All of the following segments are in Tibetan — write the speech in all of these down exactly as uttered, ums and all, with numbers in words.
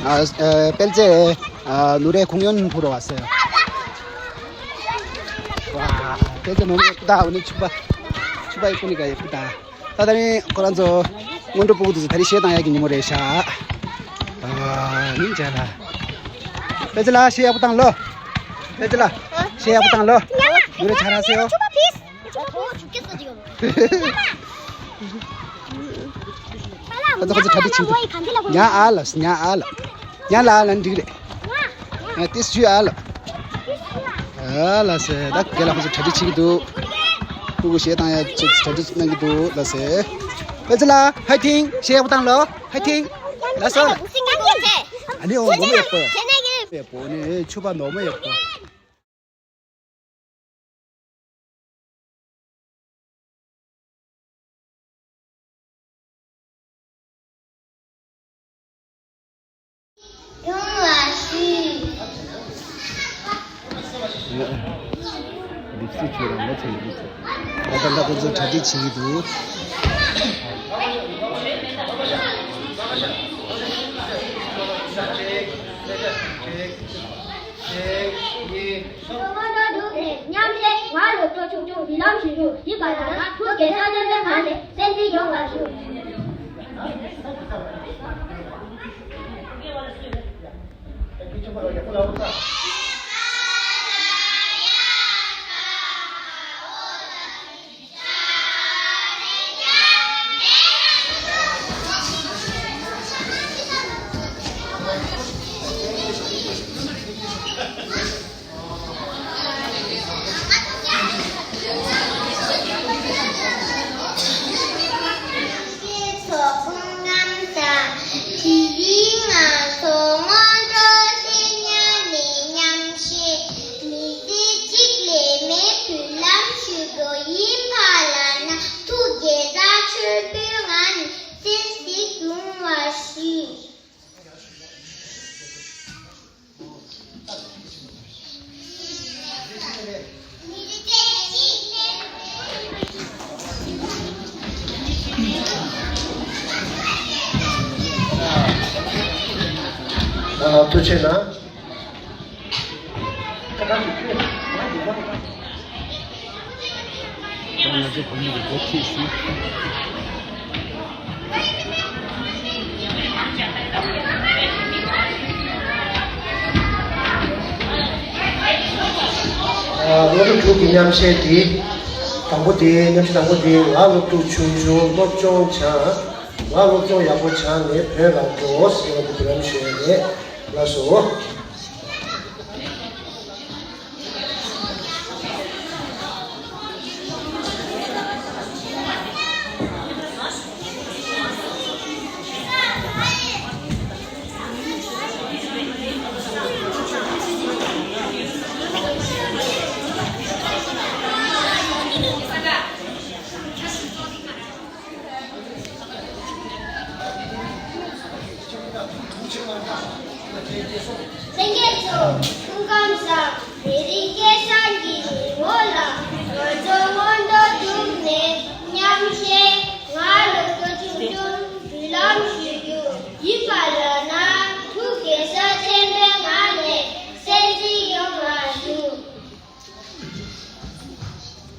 ཨ་ཨ་དཔལ་རྩེ་ཨ་ནུ་རེ་ཁུང་ཡོན་ཕུ་རོ་བ་སེ། ཝ་དཔལ་རྩེ་ནོ་མེ་ཀུ་ད་འོ་ནི་ཆུ་པ་ཆུ་པ་ཡི་ཀུ་ནི་ག་ཡི་ཀུ་ད། ད་ད་རིང་ཁོ་རང་ཚོ་སྔོན་འགྲོ་སྤུ་གུ་དེ་ཚོ་ད་རིང་གཞས་བཏང་ཡག་གི་ཉིན་མོ་རེད་ཤག་ཨ་ནི་མཇལ་ལ། དཔལ་རྩེ་ལ་གཞས་ཡག་པོ་བཏང་ལོ། དཔལ་རྩེ་ལ་གཞས་ཡག་པོ་བཏང་ལོ། ནུ་རེ་ཆ་ར་སེ་ཡོ། ཁོ་ཚོ་ཁོ་ཚོ་གྲ་སྒྲིག་བྱེད་འདུག་ཉ་ཨ་ལ་ཉ་ཨ་ལ་ཉ་ལ་ཨ་ལ་འགྲིག་རེད། ང་ཏིས་ཇུ་ཨ་ལ་ཨ་ལ་སེ་ད་གེ་ལ་ཁོ་ཚོ་གྲ་སྒྲིག་བྱེད་ཀྱི་འདུག་ཕྲུ་གུ་གཞས་བཏང་ཡ་ཆེད་གྲ་སྒྲིག་གནང་གི་འདུག་ལ་སེ། དཔལ་རྩེ་ལ་ཧའི་ཐིང་གཞས་ཡག་པོ་བཏང་ལོ། ཧའི་ཐིང་། ལ་སོ་ལ། ཨ་ནི་འོ་ངོ་མ་ཡག་པོ་ཡག་པོ་ནི་ཆུ་པ་ནོ་མ་ཡག་པོ། ཡོང་བ་ཞུ། ལིབ་སི་ཁྱོད་རང་ལ་ཚོད་ཡོད་ཚོད། ད་ལྟ་ཁོ་ཚོ་གྲ་སྒྲིག་བྱེད་ཀྱི་འདུག་མཉམ་ཞིག་ང་ལོ་ཚོ་ཆུང་ཆུང་བི་ལམ་ཞུ་རྒྱུ་ཡིན་པ་ལ་ང་ཐུགས་དགེ་བསམ་ལྡན་པའི་ངང་ནས་གསན་གཟིགས་ཡོང་བ་ཞུ། ཚོགས་ཁོང་རྣམས་དང་དེ་རིང་ང་ཚོ་སྔོན་འགྲོ་སེར་ཉ་ནས་མཉམ་ཞུགས། མི་ཚེ་གཅིག་ལས་མེད་བུ་ལམ་ཞུ་རྒྱུ་ཡིན་པ་ལ་ན་ཐུགས་དགྱེས་དང་མཆོད་འབུལ་ངང་ནས་གསན་གཟིགས་ཡོང་བ་ཞུ། ཐུགས་རྗེ་གནང་། ང་ཚོ་བུ་མོ་གི་སྒོ་ཕྱེས་ཤིག་སློབ་ཕྲུག་དྲུག་གི་མཉམ་གཞས་འདི། དང་པོ་འདི་མཉམ་གཞས་དང་པོ་འདི་ང་སློབ་ཕྲུག་ཆུང་ཆུང་སློབ་སྦྱོང་སྦྱང་། ང་སློབ་སྦྱོང་ཡག་པོ་སྦྱངས་ནས་བོད་ལ་འགྲོ་ཟེར་བ་འདི་བུ་ལམ་ཞུ་ཡ་རེད། ལགས་སོ། ལྷན་རྒྱས་ཚོ་སྐུ་ཁམས་བཟང་། དེ་རིང་སྐལ་བཟང་གི་ངོ་ལ་ང་ཚོ་སྔོན་འགྲོ་དྲུག་ནས་མཉམ་གཞས་ང་ལོ་ཐོ་ཆུང་ཆུང་བུ་ལམ་ཞུ་རྒྱུ་ཡིན་པ་ལ་ན་ཐུགས་དགྱེས་ས་ཆེན་པོའི་ངང་ནས་གསན་གཟིགས་ཡོང་བ་ཞུ།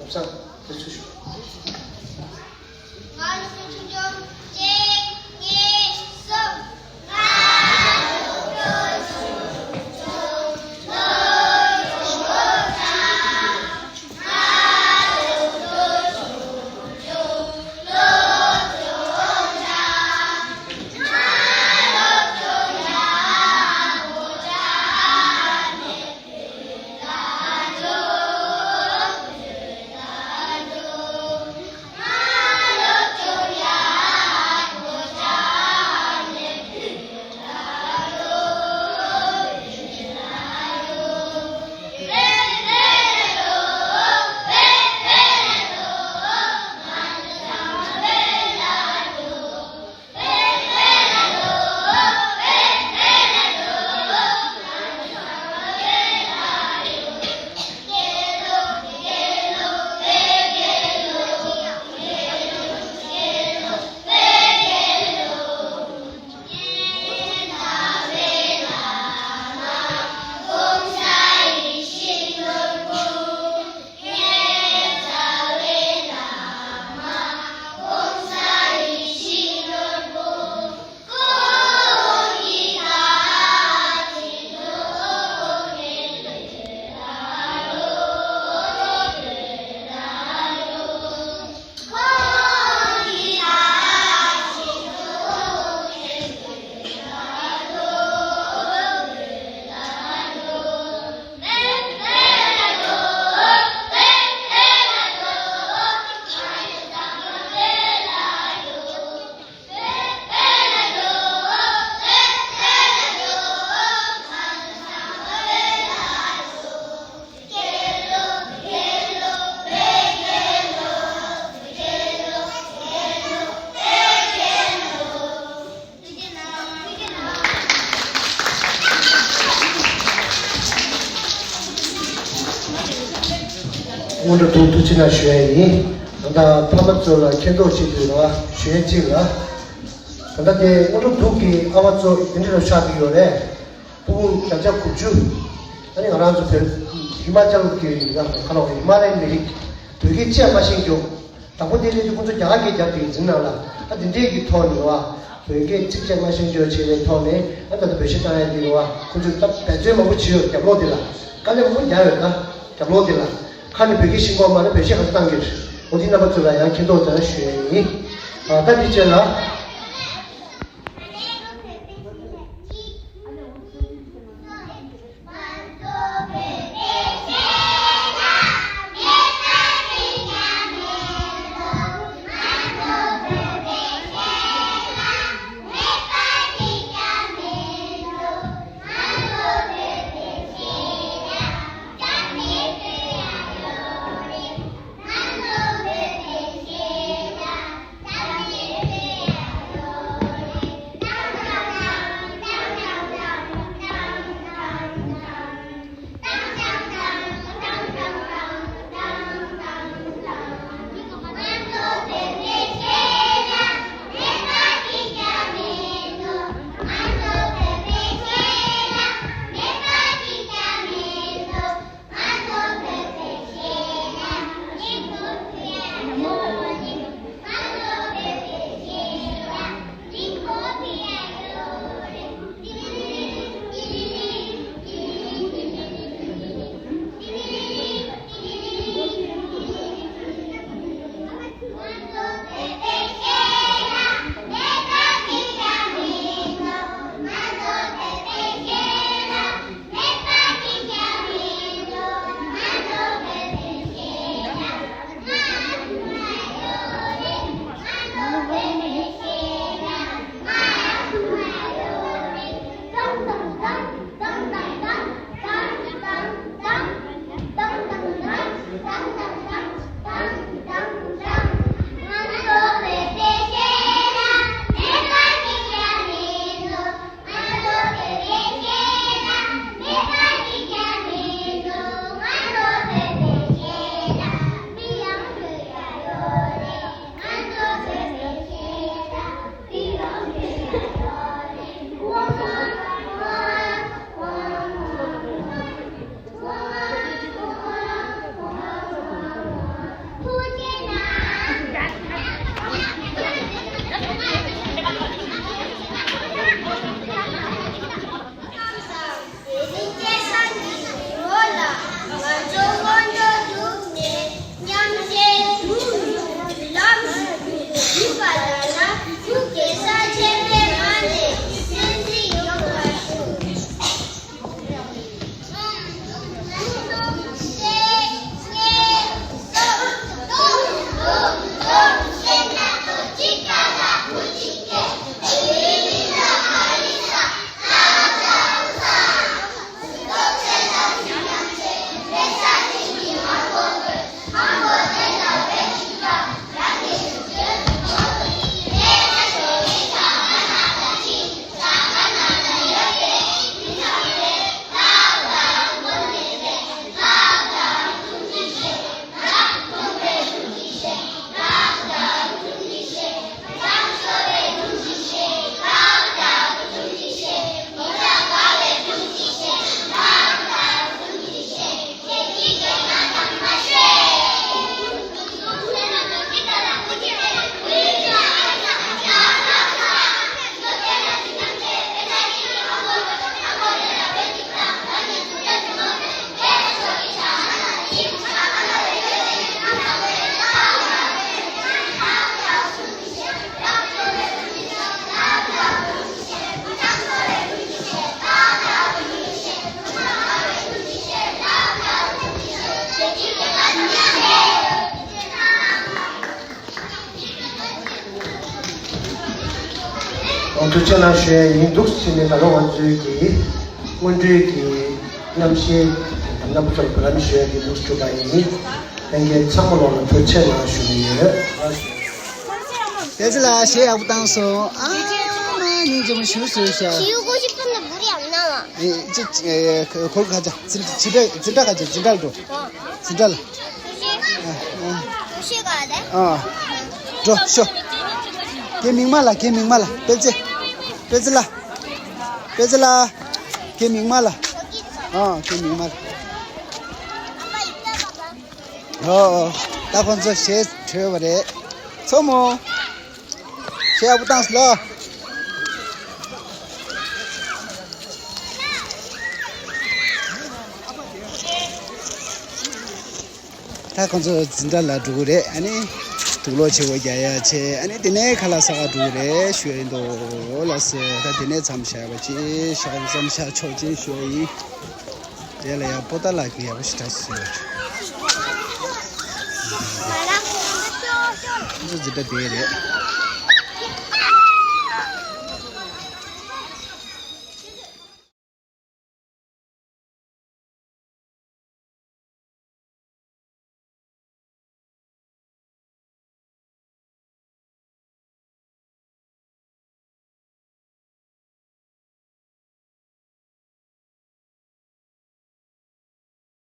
ལགས་སོ། དེ་ཚུལ་ཞུ། ང་ཚོ་ཆུང་ཆུང་གཅིག་གཉིས་གསུམ། སྔོན་འགྲོ་ཐུགས་ཐུགས་རྗེ་གནང་ཞུ་ཡ་ཡིན། ད་ལྟ་ཕ་མ་ཚོ་ལ་མཁྱེན་རྟོགས་བྱེད་དུས་ལ་ཞུ་ཡ་གཅིག་ལ། ད་ལྟ་དེ་སྔོན་འགྲོ་འདུག་གི་ཨ་བ་ཚོ་དེ་འདྲ་ལ་ཆགས་ཀྱི་ཡོད་རེད། སྤུ་གུ་བརྒྱ་ཆ་དགུ་བཅུ། ཨ་ནི་ང་རང་ཚོ་བོད་ཧི་མ་ཅལ་གྱི་ཡ་ཁ་ལོ་ཧི་མ་ལ་ཡན་མི་རིགས་བོད་སྐད་ཅིག་མ་ཤེས་རྒྱུ། དང་པོ་དེ་སླེབས་དུས་ཁོང་ཚོ་རྒྱ་གར་སྐད་རྒྱབ་དེ་འཛིན་ནང་ལ། ཨ་དེ་འདྲས་ཀྱི་ཐོག་ནས་བ། བོད་སྐད་ཚིག་བཅད་མ་ཤེས་འཇོག་བྱས་པའི་ཐོག་ནས་ཨ་ད་ལྟ་བོད་གཞས་བཏང་ཡ་དེ་རེད་བ། ཁོང་ཚོས་ད་འབད་བརྩོན་མང་པོ་བྱས་ཡོད་རྒྱབ་ལོགས་དེ་ལ། དཀའ་ལས་མང་པོ་རྒྱག་ཡོད་ད། རྒྱབ་ལོགས་དེ་ལ། ཁ་ནས་བོད་སྐད་ཤེས་ཀྱི་ཡོད་མ་རེད། བོད་གཞས་ག་ཚོད་བཏང་གི་རེད། འོ་དེ་རྣམ་པ་ཚོ་ལ་ཡང་མཁྱེན་རྟོགས་ཙམ་ཞུ་ཡ་ཡིན། ཨ་ད་དེ་བྱས་ལ། ཐུགས་རྗེ་གནང་ཞུ་ཡ་ཡིན། འདུག་ཟེར་ནས་ད་རུང་ང་ཚོའི་གི་སྔོན་འགྲོའི་གི་རྣམ་ཤེས་རྣམ་པ་ཚོར་བུ་ལམ་ཞུ་ཡ་གི་འདུག་གྲུབ་པ་ཡིན། ལྷན་རྒྱས་ཚང་མ་ལོག་ལ་ཐུགས་རྗེ་གནང་ཞུ་གི་ཡོད། བདེ་སྐྱིད་ལགས་གཞས་ཡག་པོ་བཏང་སོང་། ཨ་མ་སྙིང་རྗེ་མོ་ཞུ་ཞུ་ཞུ། ཁྱེད་ཁོ་ཞིག་ཕན་ན་བུ་རི་ཡང་ན་ལ། ཨེ་ཅི་ཅི་ཨེ་ཁོ་ཁ་ཅག་ཙི་ཙི་ཏྲ་ཁ་ཅག་ཙི་ཏྲ་ལ་འགྲོ། ཙི་ཏྲ་ལ། ཤེས་ག་ལེ། ཨ། འགྲོ་ཤོག་ཁྱེད་མིག་མ་ལ། ཁྱེད་མིག་མ་ལ། སྤེལ་རྩེ། སྤེལ་རྩེ་ལ། སྤེལ་རྩེ་ལ། ཁྱེད་མིག་མ་ལ། ཨ། ཁྱེད་མིག་མ་ལ། ཨོ། ད་ཁོང་ཚོ་གཞས་འཁྲོལ་བ་རེད། མཚོ་མོ། གཞས་ཡག་པོ་བཏང་སོང་ལོ། ད་ཁོང་ཚོ་འཛིན་གྲྭ་ལ་འགྲོ་གི་རེད། ཨ་ནི་དུག་ལོག་བྱེད་སྒོ་རྒྱག་ཡ་བྱས། ཨ་ནི་དེ་ནས་ཁ་ལག་ཟ་ག་འགྲོ་གི་རེད་ཞུ་ཡ་ཡིན་དོ། ལགས་སེ། ད་དེ་ནས་མཚམས་བཞག་པ་ཅིག་ཤག་མཚམས་བཞག་ཆོག་ཅེས་ཞུ་ཡ་ཡིན། དེ་ལ་ཡང་པོ་ཏཱ་ལ་གི་ཡག་པོ་ཞིག་འདྲ་ཞིག་ཡོད། ཁོང་ཚོ་འཛིན་གྲྭ་དེ་རེད།